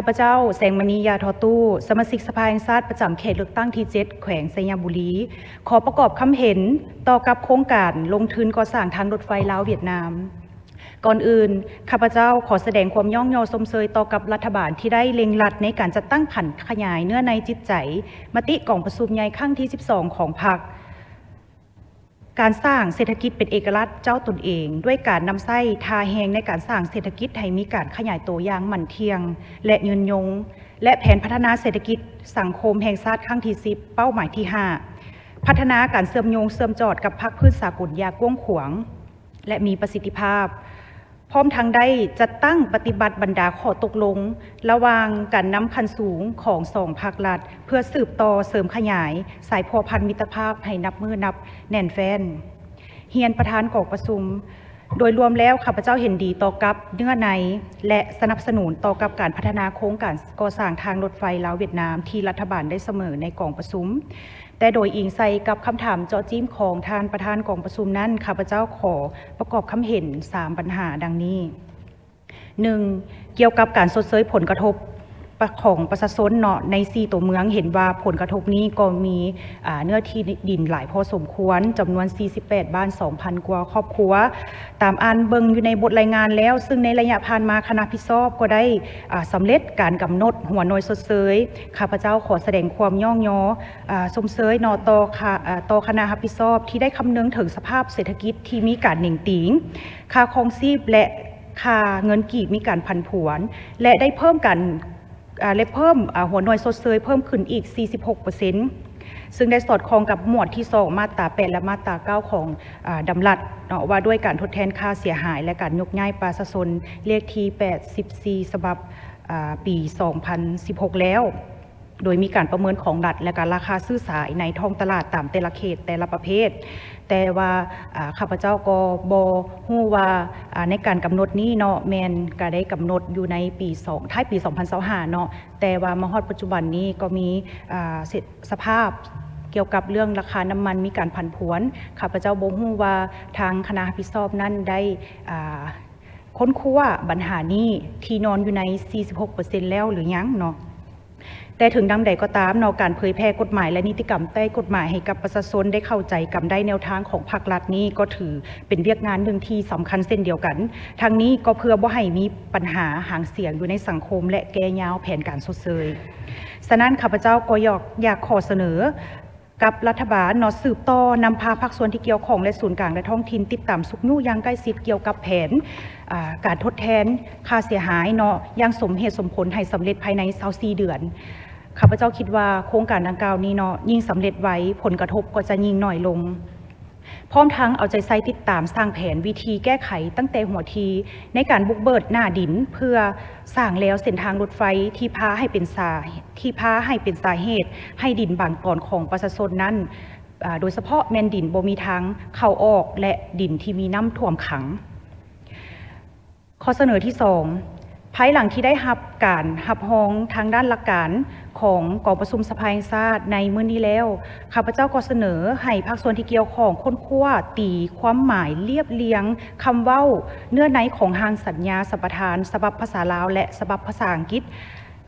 ຂ້າພະເຈົ້າ ແສງມະນີ ຢາທໍຕູ້, ສະມາຊິກສະພາແຫ່ງຊາດປະຈຳເຂດເລືອກຕັ້ງທີເຈັດ ແຂວງໄຊຍະບູລີ, ຂໍປະກອບຄຳເຫັນຕໍ່ກັບໂຄງການລົງທຶນກໍ່ສ້າງທາງລົດໄຟລາວ-ຫວຽດນາມ. ກ່ອນອື່ນ, ຂ້າພະເຈົ້າຂໍສະແດງຄວາມຍ້ອງຍໍຊົມເຊີຍຕໍ່ກັບລັດຖະບານທີ່ໄດ້ເລັ່ງລັດໃນການຈັດຕັ້ງຜັນຂະຫຍາຍເນື້ອໃນຈິດໃຈມະຕິກອງປະຊຸມໃຫຍ່ຄັ້ງທີສິບສອງຂອງພັກ, ການສ້າງເສດຖະກິດເປັນເອກະລາດເຈົ້າຕົນເອງ, ດ້ວຍການນຳໃຊ້ທ່າແຮງໃນການສ້າງເສດຖະກິດໃຫ້ມີການຂະຫຍາຍໂຕຢ່າງໝັ້ນທ່ຽງ ແລະ ຍືນຍົງ, ແລະ ແຜນພັດທະນາເສດຖະກິດສັງຄົມແຫ່ງຊາດຄັ້ງທີສິບ ເປົ້າໝາຍທີຫ້າ ພັດທະນາການເຊື່ອມໂຍງເຊື່ອມຈອດກັບພາກພື້ນສາກົນຢ່າງກວ້າງຂວາງ ແລະ ມີປະສິດທິພາບ, ພ້ອມທັງໄດ້ຈັດຕັ້ງປະຕິບັດບັນດາຂໍ້ຕົກລົງລະຫວ່າງການນຳຂັ້ນສູງຂອງສອງພາກລັດ ເພື່ອສືບຕໍ່ເສີມຂະຫຍາຍສາຍພົວພັນມິດຕະພາບໃຫ້ນັບມື້ນັບແໜ້ນແຟ້ນ. ຮຽນປະທານກອງປະຊຸມ, ໂດຍລວມແລ້ວ ຂ້າພະເຈົ້າເຫັນດີຕໍ່ກັບເນື້ອໃນ ແລະ ສະໜັບສະໜູນຕໍ່ກັບການພັດທະນາໂຄງການກໍ່ສ້າງທາງລົດໄຟລາວ-ຫວຽດນາມ ທີ່ລັດຖະບານໄດ້ສະເໜີໃນກອງປະຊຸມ. ແຕ່ໂດຍອີງໃສ່ກັບຄຳຖາມເຈາະຈີ້ມຂອງທ່ານປະທານກອງປະຊຸມນັ້ນ, ຂ້າພະເຈົ້າຂໍປະກອບຄຳເຫັນສາມບັນຫາດັ່ງນີ້. ໜຶ່ງ, ກ່ຽວກັບການຊົດເຊີຍຜົນກະທົບປະ ຂອງປະຊາຊົນເນາະ ໃນສີ່ຕົວເມືອງ, ເຫັນວ່າຜົນກະທົບນີ້ກໍມີ ອາ ເນື້ອທີ່ດິນຫຼາຍພໍສົມຄວນ, ຈຳນວນສີ່ສິບແປດບ້ານ ສອງພັນກວ່າຄອບຄົວ. ຕາມອ່ານເບິ່ງຢູ່ໃນບົດລາຍງານແລ້ວ, ຊຶ່ງໃນໄລຍະຜ່ານມາຄະນະຮັບຜິດຊອບກໍໄດ້ ອາ ສຳເລັດການກຳນົດຫົວໜ່ວຍຊົດເຊີຍ. ຂ້າພະເຈົ້າຂໍສະແດງຄວາມຍ້ອງຍໍ ອາ ຊົມເຊີຍເນາະ ຕໍ່ຄະ ອາ ຕໍ່ຄະນະຮັບຜິດຊອບທີ່ໄດ້ຄຳນຶງເຖິງສະພາບເສດຖະກິດທີ່ມີການເໜັງຕີງ, ຄ່າຄອງຊີບ ແລະ ຄ່າເງິນກີບມີການຜັນຜວນ ແລະ ໄດ້ເພີ່ມການ ອາ ແລະ ເພີ່ມ ອາ ຫົວໜ່ວຍຊົດເຊີຍເພີ່ມຂຶ້ນອີກສີ່ສິບຫົກເປີເຊັນ ຊຶ່ງໄດ້ສອດຄ່ອງກັບໝວດທີສອງ ມາດຕາແປດ ແລະ ມາດຕາເກົ້າຂອງ ອາ ດຳລັດເນາະ ວ່າດ້ວຍການທົດແທນຄ່າເສຍຫາຍ ແລະ ການຍົກຍ້າຍປະຊາຊົນ ເລກທີແປດສິບສີ່ ສະບັບ ອາ ປີສອງພັນສິບຫົກແລ້ວ, ໂດຍມີການປະເມີນຂອງລັດ ແລະ ກະລາຄາຊື້ຂາຍໃນທ້ອງຕະຫຼາດຕາມແຕ່ລະເຂດແຕ່ລະປະເພດ. ແຕ່ວ່າ ອາ ຂ້າພະເຈົ້າກໍບໍ່ຮູ້ວ່າ ອາ ໃນການກຳນົດນີ້ເນາະ ແມ່ນກະໄດ້ກຳນົດຢູ່ໃນປີສອງ ທ້າຍປີສອງພັນຊາວຫ້າເນາະ, ແຕ່ວ່າມາຮອດປັດຈຸບັນນີ້ກໍມີ ອາ ເສດ ສະພາບກ່ຽວກັບເລື່ອງລາຄານ້ຳມັນມີການຜັນຜວນ. ຂ້າພະເຈົ້າບໍ່ຮູ້ວ່າທາງຄະນະຮັບຜິດຊອບນັ້ນໄດ້ ອາ ຄົ້ນຄວ້າບັນຫານີ້ທີ່ນອນຢູ່ໃນສີ່ສິບຫົກເປີເຊັນແລ້ວຫຼືຍັງເນາະ. ແຕ່ເຖິງຢ່າງໃດກໍຕາມເນາະ, ການເຜີຍແຜ່ກົດໝາຍ ແລະ ນິຕິກຳໃຕ້ກົດໝາຍໃຫ້ກັບປະຊາຊົນໄດ້ເຂົ້າໃຈກຳໄດ້ແນວທາງຂອງພາກລັດນີ້ ກໍຖືເປັນວຽກງານໜຶ່ງທີ່ສຳຄັນເຊັ່ນດຽວກັນ. ທັງນີ້ກໍເພື່ອບໍ່ໃຫ້ມີ ບັນຫາຫາງສຽງຢູ່ໃນສັງຄົມ ແລະ ແກ່ຍາວແຜນການຊົດເຊີຍ. ສະນັ້ນ ຂ້າພະເຈົ້າກໍຢາກ ຢາກຂໍສະເໜີກັບລັດຖະບານເນາະ ສືບຕໍ່ນຳພາພາກສ່ວນທີ່ກ່ຽວຂ້ອງ ແລະ ສູນກາງ ແລະ ທ້ອງຖິ່ນ ຕິດຕາມຊຸກຍູ້ຢ່າງໃກ້ຊິດກ່ຽວກັບແຜນ ອາ ການທົດແທນຄ່າເສຍຫາຍເນາະ ຢ່າງສົມເຫດສົມຜົນໃຫ້ສຳເລັດພາຍໃນຊາວສີ່ເດືອນ. ຂ້າພະເຈົ້າຄິດວ່າໂຄງການດັ່ງກ່າວນີ້ເນາະ ຍິ່ງສຳເລັດໄວ ຜົນກະທົບກໍຈະຍິ່ງໜ້ອຍລົງ. ພ້ອມທັງເອົາໃຈໃສ່ຕິດຕາມສ້າງແຜນວິທີແກ້ໄຂຕັ້ງແຕ່ຫົວທີ ໃນການບຸກເບີດໜ້າດິນ ເພື່ອສ້າງແລວເສັ້ນທາງລົດໄຟທີ່ພາໃຫ້ເປັນສາ ທີ່ພາໃຫ້ເປັນສາເຫດໃຫ້ດິນບາງຕອນຂອງປະຊາຊົນນັ້ນ ອາ ໂດຍສະເພາະແມ່ນດິນບໍ່ມີທາງເຂົ້າອອກ ແລະ ດິນທີ່ມີນ້ຳຖ້ວມຂັງ. ຂໍ້ສະເໜີທີສອງ, ພາຍຫຼັງທີ່ໄດ້ຮັບການຮັບຮອງທາງດ້ານຫຼັກການຂອງກອງປະຊຸມສະພາແຫ່ງຊາດໃນມື້ນີ້ແລ້ວ, ຂ້າພະເຈົ້າກໍສະເໜີໃຫ້ພາກສ່ວນທີ່ກ່ຽວຂ້ອງຄົ້ນຄວ້າຕີຄວາມໝາຍລຽບລຽງຄຳເວົ້າເນື້ອໃນຂອງຮ່າງສັນຍາສຳປະທານສະບັບພາສາລາວ ແລະ ສະບັບພາສາອັງກິດ.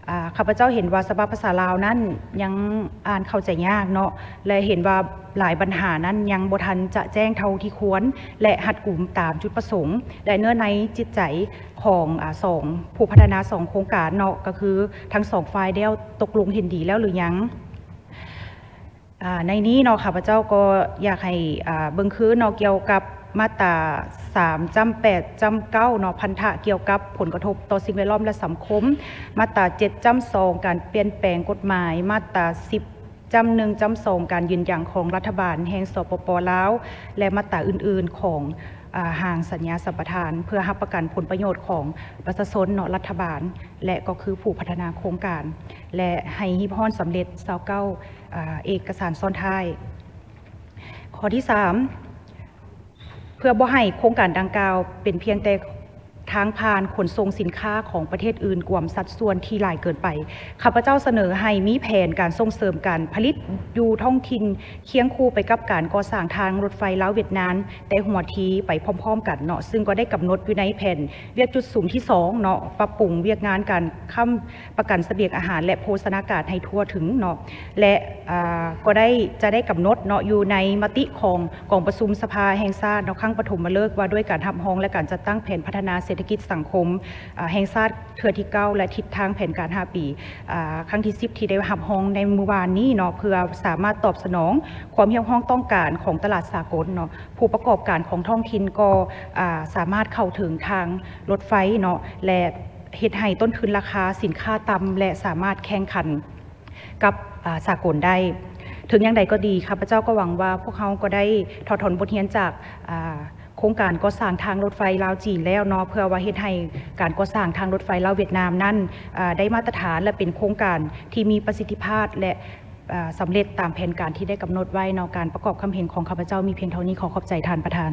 ອາ ຂ້າພະເຈົ້າເຫັນວ່າສະບັບພາສາລາວນັ້ນຍັງອ່ານເຂົ້າໃຈຍາກເນາະ ແລະ ເຫັນວ່າຫຼາຍບັນຫານັ້ນຍັງບໍ່ທັນຈະແຈ້ງເທົ່າທີ່ຄວນ ແລະ ຮັດກຸມຕາມຈຸດປະສົງ ແລະ ເນື້ອໃນຈິດໃຈຂອງ ອາ ສອງຜູ້ພັດທະນາສອງໂຄງການເນາະ ກໍຄືທັງສອງຝ່າຍໄດ້ຕົກລົງເຫັນດີແລ້ວຫຼືຍັງ. ອາ ໃນນີ້ເນາະ ຂ້າພະເຈົ້າກໍຢາກໃຫ້ ອາ ເບິ່ງຄືນເນາະ ກ່ຽວກັບມາດຕາສາມຈ້ຳແປດຈ້ຳເກົ້າເນາະ ພັນທະກ່ຽວກັບຜົນກະທົບຕໍ່ສິ່ງແວດລ້ອມ ແລະ ສັງຄົມ, ມາດຕາເຈັດຈ້ຳສອງ ການປ່ຽນແປງກົດໝາຍ, ມາດຕາສິບຈ້ຳໜຶ່ງຈ້ຳສອງ ການຢືນຢັນຂອງລັດຖະບານແຫ່ງ ສປປ ລາວ ແລະ ມາດຕາອື່ນໆຂອງ ອາ ຮ່າງສັນຍາສຳປະທານ ເພື່ອຮັບປະກັນຜົນປະໂຫຍດຂອງປະຊາຊົນເນາະ ລັດຖະບານ ແລະ ກໍຄືຜູ້ພັດທະນາໂຄງການ ແລະ ໃຫ້ຮີບຮ້ອນສຳເລັດຊາວເກົ້າ ອາ ເອກະສານຊ້ອນທ້າຍ. ຂໍ້ທີສາມ, ເພື່ອບໍ່ໃຫ້ໂຄງການດັ່ງກ່າວເປັນພຽງແຕ່ ທາງຜ່ານຂົນສົ່ງສິນຄ້າຂອງປະເທດອື່ນກວມສັດສ່ວນທີ່ຫຼາຍເກີນໄປ. ຂ້າພະເຈົ້າສະເໜີໃຫ້ມີແຜນການສົ່ງເສີມການຜະລິດຢູ່ທ້ອງຖິ່ນ ຄຽງຄູ່ໄປກັບການກໍ່ສ້າງທາງລົດໄຟລາວຫວຽດນາມ ແຕ່ຫົວທີໄປພ້ອມໆກັນເນາະ, ຊຶ່ງກໍໄດ້ກຳນົດຢູ່ໃນແຜນວຽກຈຸດສຸມທີສອງເນາະ, ປັບປຸງວຽກງານການຄ້ຳປະກັນສະບຽງອາຫານ ແລະ ໂພຊະນາການໃຫ້ທົ່ວເຖິງເນາະ ແລະ ອາ ກໍໄດ້ ຈະໄດ້ກຳນົດເນາະ ຢູ່ໃນມະຕິຂອງກອງປະຊຸມສະພາແຫ່ງຊາດເນາະ ຄັ້ງປະຖົມມະເລີກວ່າດ້ວຍການຮັບຮອງ ແລະ ການຈັດຕັ້ງແຜນພັດທະນາເສດຖະກິດສັງຄົມ ອາ ແຫ່ງຊາດເທື່ອທີເກົ້າ ແລະ ທິດທາງແຜນການຫ້າປີ ອາ ຄັ້ງທີສິບ ທີ່ໄດ້ຮັບຮອງໃນມື້ວານນີ້ເນາະ ເພື່ອສາມາດຕອບສະໜອງຄວາມຮຽກຮ້ອງຕ້ອງການຂອງຕະຫຼາດສາກົນເນາະ. ຜູ້ປະກອບການຂອງທ້ອງຖິ່ນກໍ ອາ ສາມາດເຂົ້າເຖິງທາງລົດໄຟເນາະ ແລະ ເຮັດໃຫ້ຕົ້ນທຶນລາຄາສິນຄ້າຕ່ຳ ແລະ ສາມາດແຂ່ງຂັນ ກັບ ອາ ສາກົນໄດ້. ເຖິງຢ່າງໃດກໍດີ, ຂ້າພະເຈົ້າກໍຫວັງວ່າພວກເຮົາກໍໄດ້ຖອດຖອນບົດຮຽນຈາກ ອາ ໂຄງການກໍ່ສ້າງທາງລົດໄຟລາວ-ຈີນແລ້ວເນາະ, ເພື່ອວ່າເຮັດໃຫ້ການກໍ່ສ້າງທາງລົດໄຟລາວຫວຽດນາມນັ້ນ ອາ ໄດ້ມາດຕະຖານ ແລະ ເປັນໂຄງການທີ່ມີປະສິດທິພາບ ແລະ ອາ ສຳເລັດຕາມແຜນການທີ່ໄດ້ກຳນົດໄວ້ເນາະ. ການປະກອບຄຳເຫັນຂອງຂ້າພະເຈົ້າມີພຽງເທົ່ານີ້. ຂໍຂອບໃຈທ່ານປະທານ.